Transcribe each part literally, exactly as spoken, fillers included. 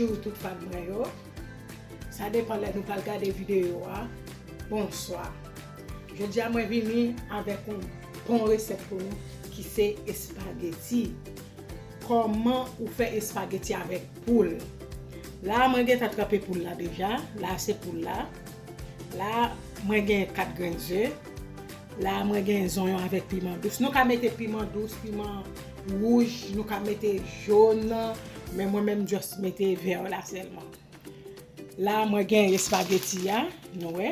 Bonjou tout fan mwen yo. Sa depann lè nou pral gade videyo a. Bonswa. Jodi a mwen vini avèk yon bon resèt pou nou ki se espageti. Kòman ou fè espageti avèk poul? La mwen gentan tranpe poul la deja. La se poul la. La mwen gen kat grenn ze. La mwen gen zonyon avèk piman dous. Nou ka mete piman dous, piman wouj, nou ka mete jòn, men mwen menm just mete vè la sèlman. La mwen gen espageti a, nou wè.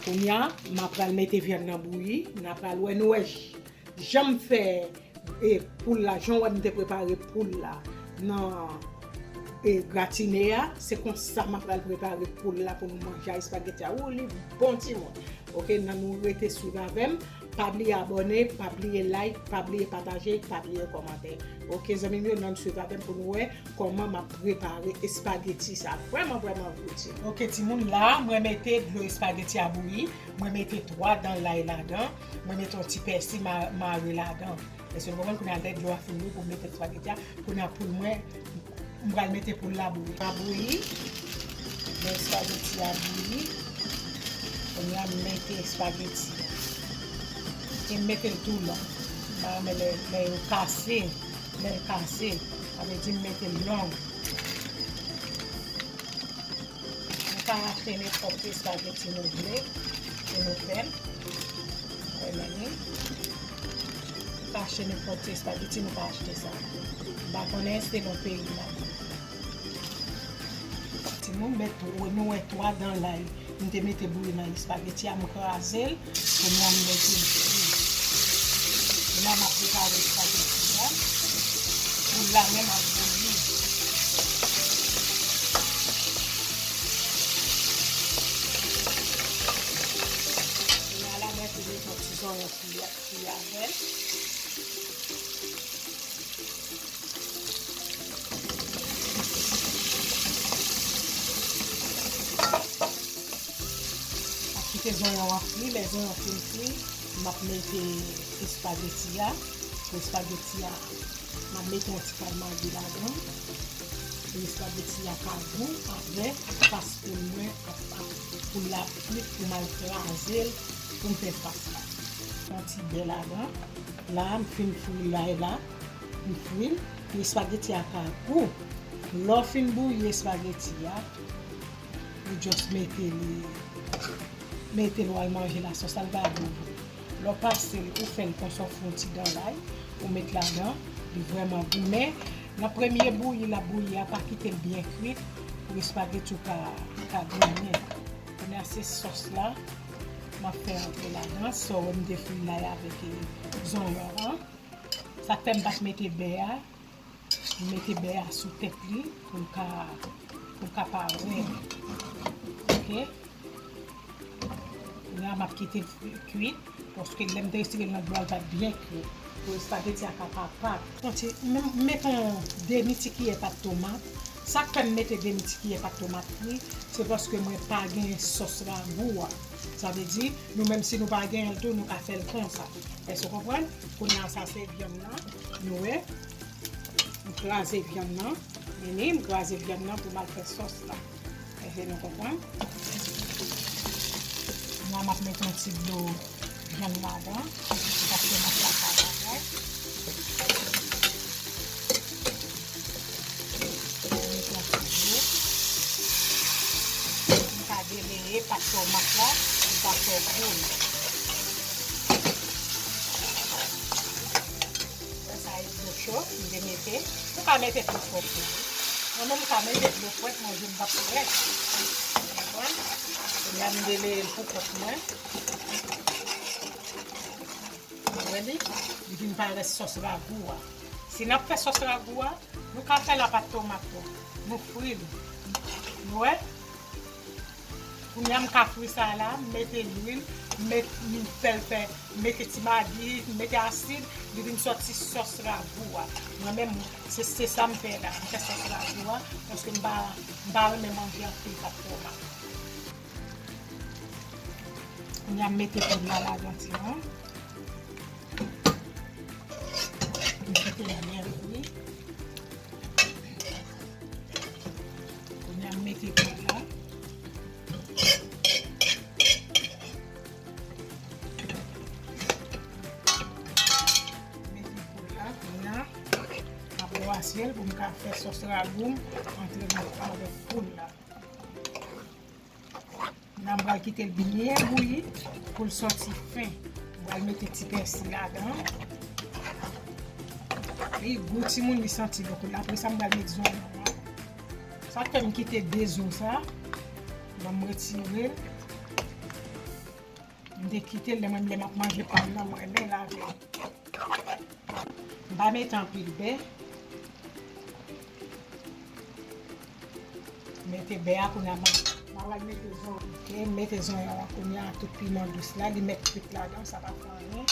Kounye a, m ap pral mete vyann nan bouyi, n a pral wè, nou wè j- jan m fè e poul la, jan w wè m te prepare poul la nan e gratine a, se konsa m ap pral prepare poul la pou nou manje a espageti a. Ou li bon timoun. Oke, nan nou rete swiv avè m. Pa bliye abòne, pa bliye like, pa bliye pataje, pa bliye kòmante. Oke, zanmi m yo, nan swiv avè m pou nou wè kòman m ap prepare espageti sa. Vrèman, vrèman gou, timoun. Oke, timoun, la, mwen mete dlo espageti a bouyi. Mwen mete twa dan lay ladan. Mwen mete yon ti pèsi ma- mare ladan. Èske nou konprann? Kounye a lè dlo a fin bouyi pou m mete espageti a, kounye a poul mwen, m pral mete poul la bouyi. A bouyi, lè espageti a bouyi, kounye a m mete espageti a. E m mete l tou long. M pa renmen lè, lè yo kase, lè l kase, sa vle di m mete l long. Nou ka achte nenpòt espageti nou vle, pou nou fè l. Wè, men nou ka achte nenpòt espageti, nou ka achte sa. M pa konnen selon peyi n ap viv la. Timoun, men twa, nou wè twa dan lay m te mete bouyi nan espageti a, m kraze l. Kounye a m mete l fri. Kounye a m ap prepare espageti a. Poul la menm ap bouyi. Kounye a la mwen te mete yon ti zonyon fri, fri avè l. Ap kite zonyon an fri, lè zonyon fin fri, m ap mete espageti a. Pou espageti a, m ap mete yon ti kal magi ladan. Pou espageti a ka gou, apre, fas poul mwen ap, ap, poul la ap kwit pou m al kraze l, pou m fè fas la. Yon ti bè ladan. La, m fin fri lay la. M fri l. Pou espageti a ka gou. Lè w fin bouyi espageti a, ou just mete li, mete l w al manje lasòs la, l va gou vre. Lè w pase l, ou fè l konsa, w fè yon ti dan lay, ou met ladan, li vrèman gou. Men, nan premye bouyi l ap bouyi a, pa kite l byen kwit, pou espageti w ka, ka goumen. Kounye a se sòs la, m ap fè antre ladan, sa w wè m te fri lay avèk, e, zonyon an. Sa k fè m pa t mete bè a, m mete bè a sou tèt li pou l ka, pou l ka pa rèd. Oke? Kounye a m ap kite l kwit, paske lè m te retire l nan dlo a, l pa t byen kwit. Pou espageti a ka pa pat. Konti, m, m mete yon demi ti kiyè pat tomat. Sa k fè m mete demi ti kiyè pat tomat li, se paske mwen pa gen sòs ragou a. Sa vle di, nou menm si nou pa genyen l tou, nou ka fè l konsa. Èske w konprann? Kounye a sa se vyann nan. Nou wè, m kraze vyann nan. Vini, m kraze vyann nan pou m al fè sòs la. Èske nou konprann? Kounye a m ap mete yon ti dlo vyann ladan, paske m ap fè sa bagay. Mete yon ti dlo. M ka deleye pat tomat la, m ka fè poul. Sa e dlo cho, m te mete. Ou ka mete dlo frèt tou. Mwen menm, m ka mete dlo frèt, manje m p ap frèt. Konprann? Kounye a m deleye l pou kòk mwen. Ou wè li? Li vin parèt sòs ragou a. Si n ap fè sòs ragou a, nou ka fè l a pat tomat tou. Nou fri l. Nou wè? Kounye a m ka fri sa la, m mete lwil, m met, m fè l fè, m mete ti magi, m mete asid, li vin sòti sòs ragou a. Mwen menm, se, se sa m fè la. M fè sòs ragou a, paske m pa, m pa renmen manje anpil pat tomat. Kounye a m mete poul la ladan ti non. M kite l byen fri. Ka fè sòs ragou m antre nan avèk poul la. La m pral kite l byen bouyi pou l sòti fen. M pral mete ti pèsi ladan. Li gou timoun li santi bokou. Apre sa m pral met zonyon an. Sa k fè m kite de zo sa. Ban m retire l. M te kite l lè mwen, lè m ap manje pa m nan, mwen renmen lave l. M pa mete anpil bè. Mete bè a kounye a, m a pral mete zonyon. Ok, m mete zonyon an kounye a, tout piman dous la, li mèt kwit ladan, sa pa fè anyen.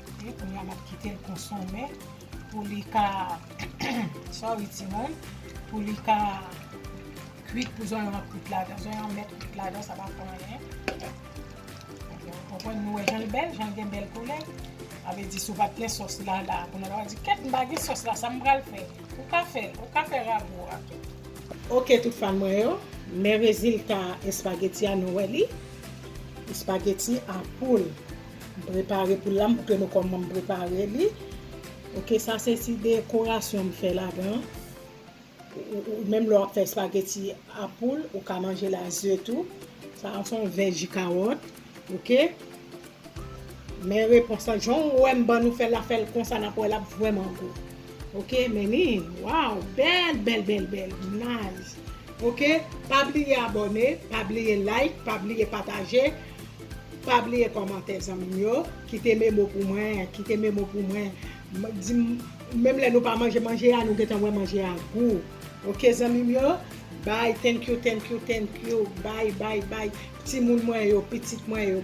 Ok, kounye a m ap kite l konsome pou li ka, sorry timoun, pou li ka kwit, pou zonyon an kwit ladan. Zonyon an mèt kwit ladan, sa pa fè anyen. Ok, ou konprann, nou wè jan l bèl, jan l gen bèl koulè. Sa vle di si w pa t gen sòs la, la, kounye a w ap di, kèt, m pa gen sòs la, sa m pral fè? Ou ka fè l, ou ka fè ragou a tou. Ok, tout fan mwen yo, men rezilta espageti a, nou wè li. Espageti a poul. M prepare poul la, m montre nou kòman m prepare li. Ok, sa se ti dekorasyon m fè ladan. Ou, ou, ou, menm lè w ap fè espageti a poul, ou ka manje l a ze tou. Sa a se yon vèj kawòt. Ok? Men repons lan, jan w wè m ban nou fè l la, fè l konsa, n ap wè l ap vrèman gou. Ok, men li, waw, bèl, bèl, bèl, bèl, nice. Ok, pa bliye abòne, pa bliye like, pa bliye pataje, pa bliye kòmante, zanmi m yo. Kite memo pou mwen, kite memo pou mwen. M, di m, menm lè nou pa manje manje a, nou gentan wè manje a gou. Ok, zanmi m yo, bye, thank you, thank you, thank you, bye, bye, bye. Timoun mwen yo, pitit mwen yo,